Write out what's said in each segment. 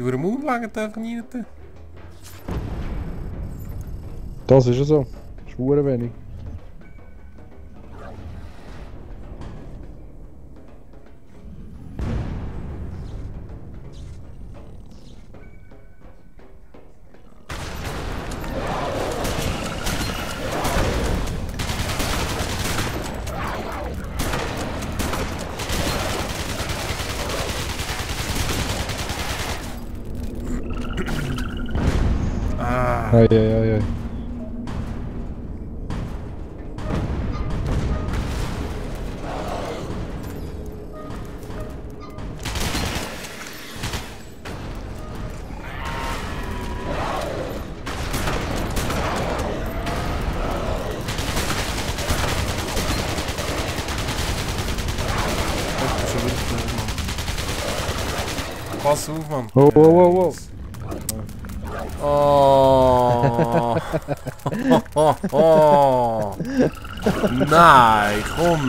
Die Moonwagen einfach rein tun. Das ist ja so. Das ist verdammt wenig. Ei, ei, ei, ei. Pass auf, Mann. Oh, oh, oh, oh. Oh. Oh. Nein, komm.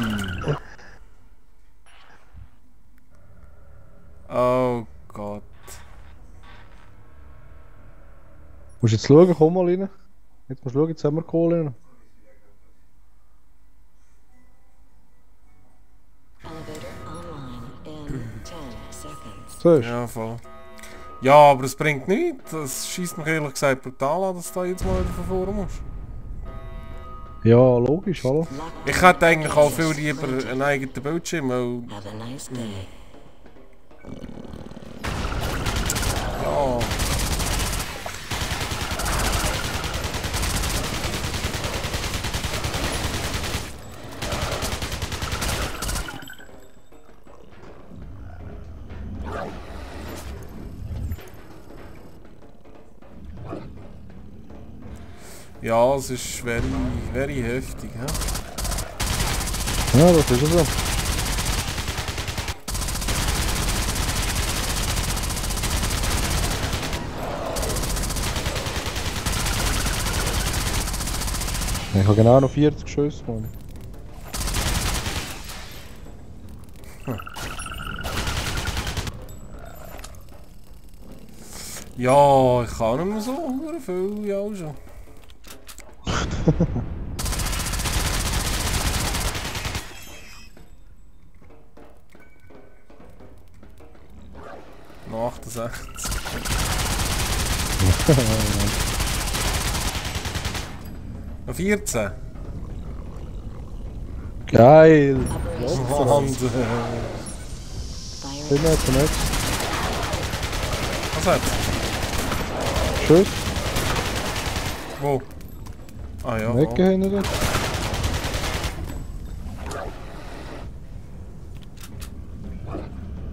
Oh Gott. Musst du jetzt schauen, komm mal rein. Jetzt musst du schauen, jetzt haben wir Kohle rein. Siehst du? Ja, voll. Ja, aber es bringt nichts. Das schießt mich ehrlich gesagt brutal an, dass du da jetzt mal wieder von vorne musst. Ja, logisch, hallo. Ich hätte eigentlich auch viel lieber einen eigenen Bildschirm, weil... Ja... Ja, es ist very heftig, hä? Ja, das ist ja so. Ich habe genau noch 40 Schüsse, Mann. Ja, ich kann nicht mehr so viel, ja schon. Noch 68. Noch 14. Geil! Mann. Bin jetzt nicht. Was hat's? Schuss. Wo? Ah ja. Weggehen hinten.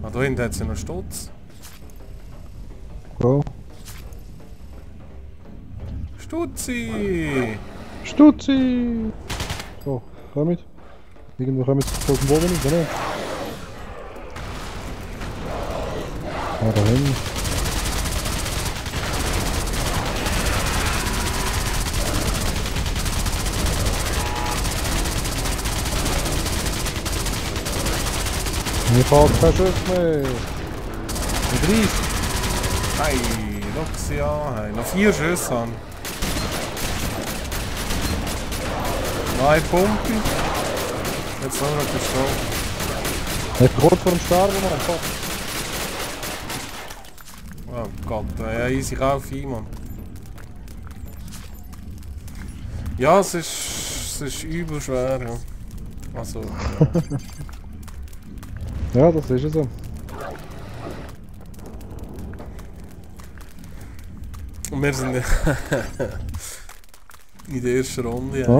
Ah, da hinten hat sie noch Stutz. Go. Stutzi! Stutzi! So, komm mit. Irgendwo kommen jetzt aus dem Boden nicht, oder? Ah, da hinten. Ich habe keinen Schuss mehr. 30. Hey, Luxia, hey, noch 4 Schüsse haben. Nein, Pumpe. Jetzt nur noch Pistole. Ich bin kurz vor dem Sterben, Mann. Fuck. Oh Gott, ja, easy rauf ein, Mann. Ja, es ist übel schwer, ja. Also... Ja, das ist es so. Und wir sind in der ersten Runde. Ja. Ja.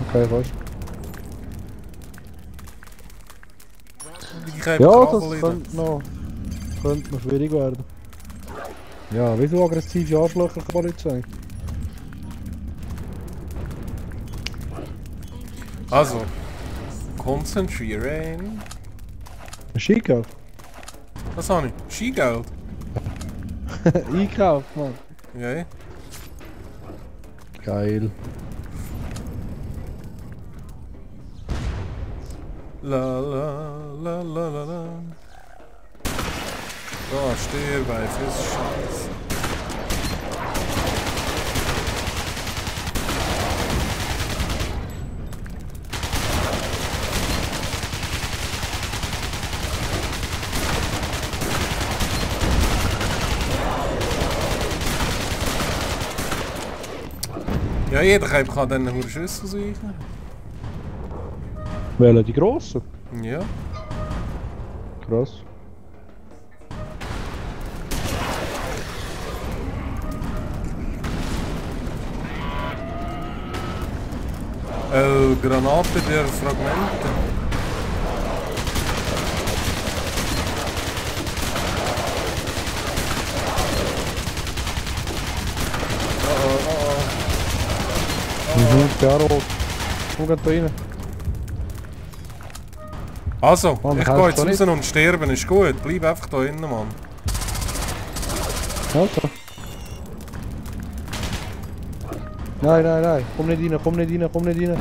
Okay, weißt Ich du. habe Ja, Kabel das in könnte noch schwierig werden. Ja, wieso aggressive Arschlöcher kann man nicht sagen? Also, konzentrieren. Ein Skikauf? Was habe ich? Skigeld? Einkauf, Mann. Ja. Geil. La la la la la la. Da, stirb einfach, das ist scheiße. Ja, jeder kann dann einen Schuss ausweichen. Wählen die grossen? Ja. Krass. Granate der Fragmente. Ja, rot. Wo geht da rein? Also, Mann, ich gehe jetzt raus und sterben, ist gut. Bleib einfach da innen, Mann. Also. Nein, nein, nein. Komm nicht rein, komm nicht rein, komm nicht rein.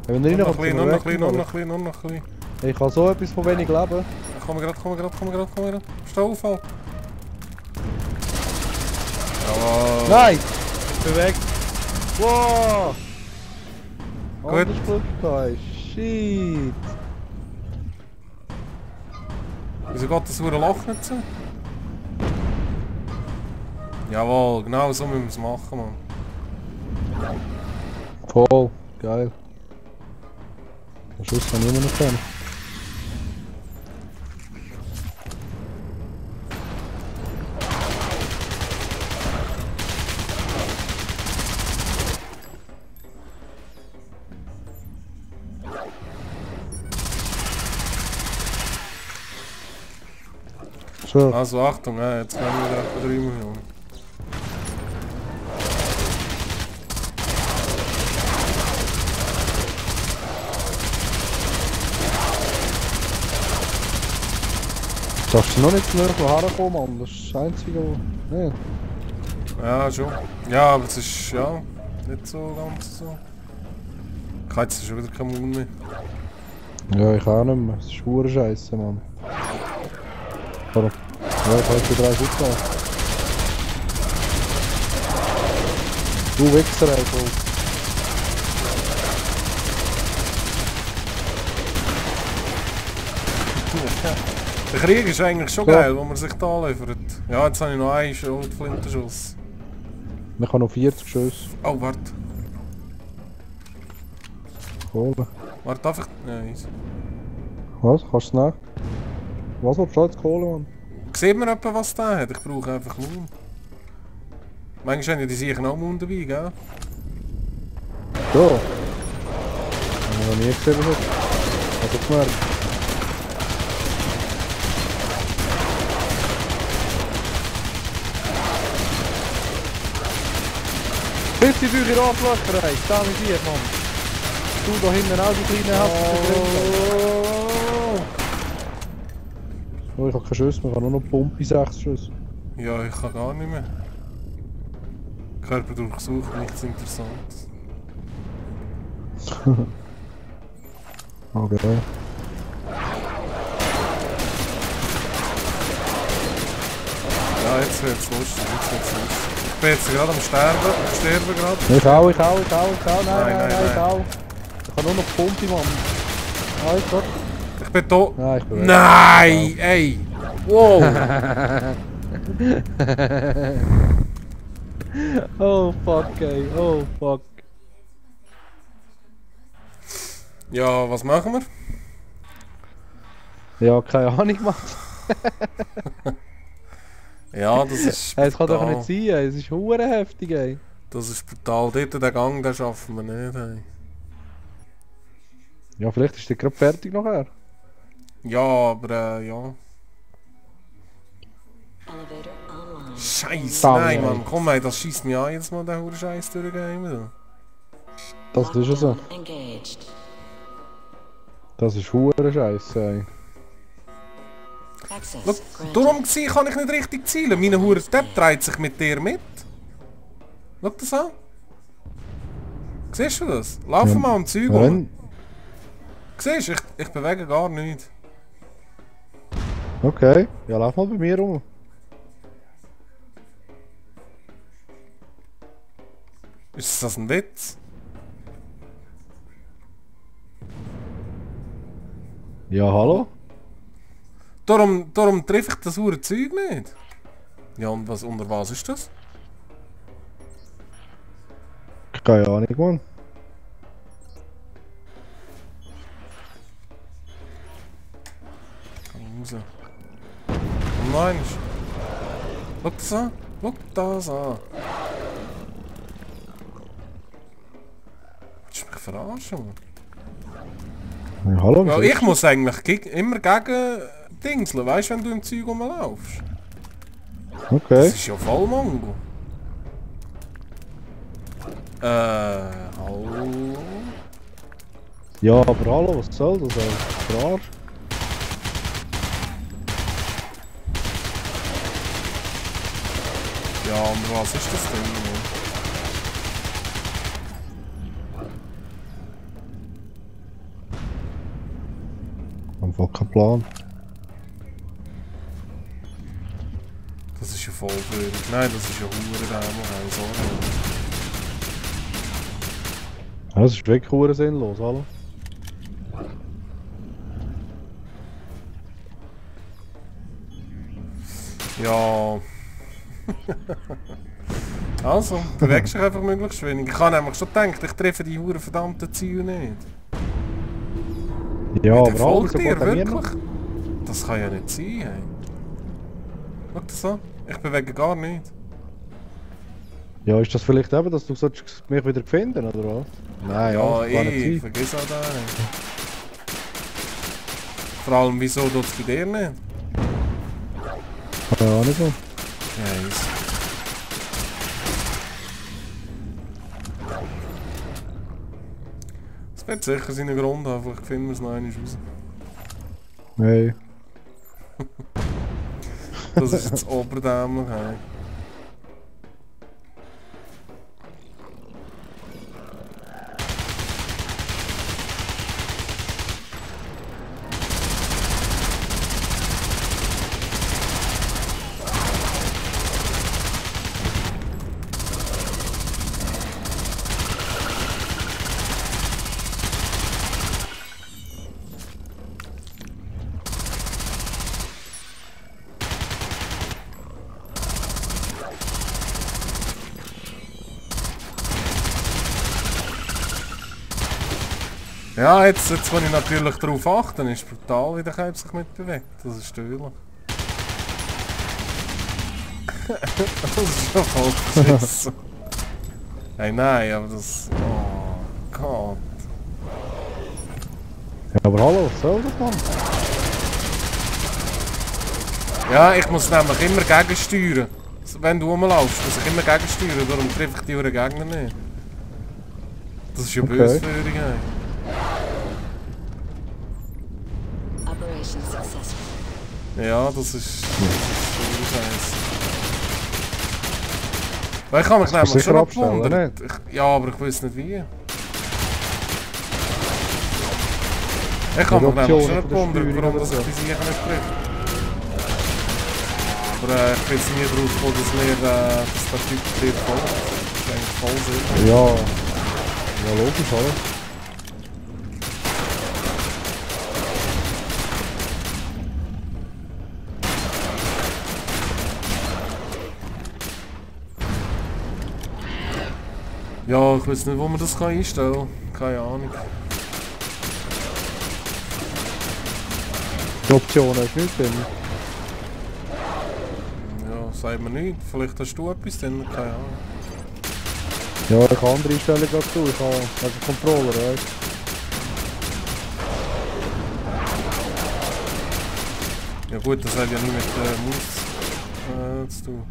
Wenn er Noch reinkommt, ein bisschen, noch ein bisschen. Ich habe so etwas von wenig Leben. Komm gerade. Steh auf, halt. Jawohl. Nein! Ich bin weg. Wow! Gut. Anders Glück gehabt. Shit! Wieso geht das hure Loch nicht so? Jawohl, genau so müssen wir es machen, Mann. Voll. Geil. Den Schuss kann ich immer noch kennen. So. Also Achtung, jetzt können wir etwa 3 Millionen. Darfst du noch nicht näher herkommen, Mann? Das ist das Einzige, was... Nee. Ja, schon. Ja, aber es ist ja nicht so ganz so. Ich habe jetzt schon wieder keinen Mund mehr. Ja, ich auch nicht mehr. Das ist verdammt scheisse, Mann. Warum? Ja, ich habe jetzt wieder eins aufgenommen. Du Wichser, ey, voll. Der Krieg ist eigentlich schon geil, wo man sich da liefert. Ja, jetzt habe ich noch einen Schrotflintenschuss. Ich habe noch 40 Schüsse. Oh, warte. Kohle. Warte, darf ich... Nein. Was? Kannst du es nach? Was willst du jetzt Kohle, Mann? Sieht man etwa, was der hat? Ich brauche einfach Mund. Manchmal haben ja die sicher auch Mund dabei, gell? Da? Ich habe noch nie gesehen, was ich gemerkt. Bitte für die Radlöcher, ey. Da mit dir, Mann. Du da hinten auch die kleinen Häppchen. Oh, ich habe keine Schüsse mehr, ich habe nur noch Pumpe 6 Schüsse. Ja, ich kann gar nicht mehr. Körper durchsucht, nichts Interessantes. Okay. Ja, jetzt wird's lustig, Ich bin jetzt gerade am Sterben, ich sterbe gerade. Ich auch. Nein, ich auch. Ich habe nur noch Pumpe, Mann. Ah, ich Gott. Ich bin tot. Nein, ich bin weg. Nein, ey! Wow! Oh fuck, ey. Oh fuck. Ja, was machen wir? Ja, keine Ahnung, Mann. Ja, das ist Hey, es kann doch brutal. nicht sein, ey. Es ist hure heftig, ey. Das ist brutal. Dort den Gang, den schaffen wir nicht. Ey. Ja, vielleicht ist der gerade fertig nachher. Ja, aber ja. Elevator online. Scheiße, Damn, nein, ey. Mann. Komm, ey, das schießt mich an, jetzt mal den Scheiß durchgehen. Das ist ja so. Lockdown engaged. Das ist hure Scheiße, ey. Access Schau, granted. darum kann ich nicht richtig zielen. Meine Hure Step dreht sich mit dir mit. Schau das an. Siehst du das? Lauf Ja. mal am Zeug rum. Siehst du, ich bewege gar nichts. Okay, ja, lauf mal bei mir rum. Ist das ein Witz? Ja, hallo? Darum treffe ich das hure Zeug nicht. Ja, und was, unter was ist das? Keine Ahnung, Mann. Komm raus. Oh nein. Schau das an. Schau das an. Willst du mich verarschen? Ja, hallo? Ja, was ich ist muss eigentlich immer gegen Dingseln, weißt du, wenn du im Zeug rumlaufst. das? Das Okay. ist ja voll Mongo. Hallo? Ja, aber hallo, was soll das eigentlich? Klar. Ja, und was ist das denn? Einfach kein Plan. Das ist ja voll blöd. Nein, das ist ja hure Dämon, sorry. Ja, das ist wirklich hure sinnlos, hallo? Ja. Also, bewegst dich einfach möglichst wenig. Ich habe nämlich schon gedacht, ich treffe die hure verdammten Ziele nicht. Ja, Der aber hallo, folgt wieso dir geht er mir wirklich? noch? Das kann ja nicht sein, hey. Schau das an. Ich bewege gar nicht. Ja, ist das vielleicht eben, dass du solltest mich wieder finden, oder was? Nein, Ja, das kann ich nicht sein. vergiss auch das nicht. Vor allem, wieso tut es bei dir nicht? Keine Ahnung. Mann. Ja, easy. Es wird sicher seinen Grund haben, vielleicht finden wir es noch einmal raus. Hey. Das ist jetzt Oberdämmer, hey. Ja, jetzt wenn ich natürlich darauf achte, ist es brutal, wie der Kalb sich mitbewegt. Das ist störlich. Das ist schon voll beschissen. Hey, nein, aber das... Oh Gott. Ja, aber hallo, was soll das, Mann? Ja, ich muss nämlich immer gegensteuern. Wenn du rumlaufst, muss ich immer gegensteuern, darum treffe ich die Uhren Gegner nicht. Das ist ja Okay. Bösführung, hey. Operation successful. Ja, das ist scheiße. Weil ich habe mich Das kannst du nämlich schon sicher abstellen, gewundert. Ja, aber ich weiß nicht wie. Ich habe mich nämlich schon gewundert, warum das ich die Sicher nicht trifft. Aber ich bin jetzt nie drauf gekommen, dass der Typ dir folgt. Das ist eigentlich voll Sinn. Ja. Ja, logisch, oder? Ja, ich weiß nicht, wo man das einstellen kann. Keine Ahnung. Die Option hast du nicht drin. Ja, sagt mir nicht. Vielleicht hast du etwas drin, keine Ahnung. Ja, ich habe andere Einstellungen dazu. Ich habe also Controller, weißt Ja gut, das hat ja nicht mit der Maus zu tun.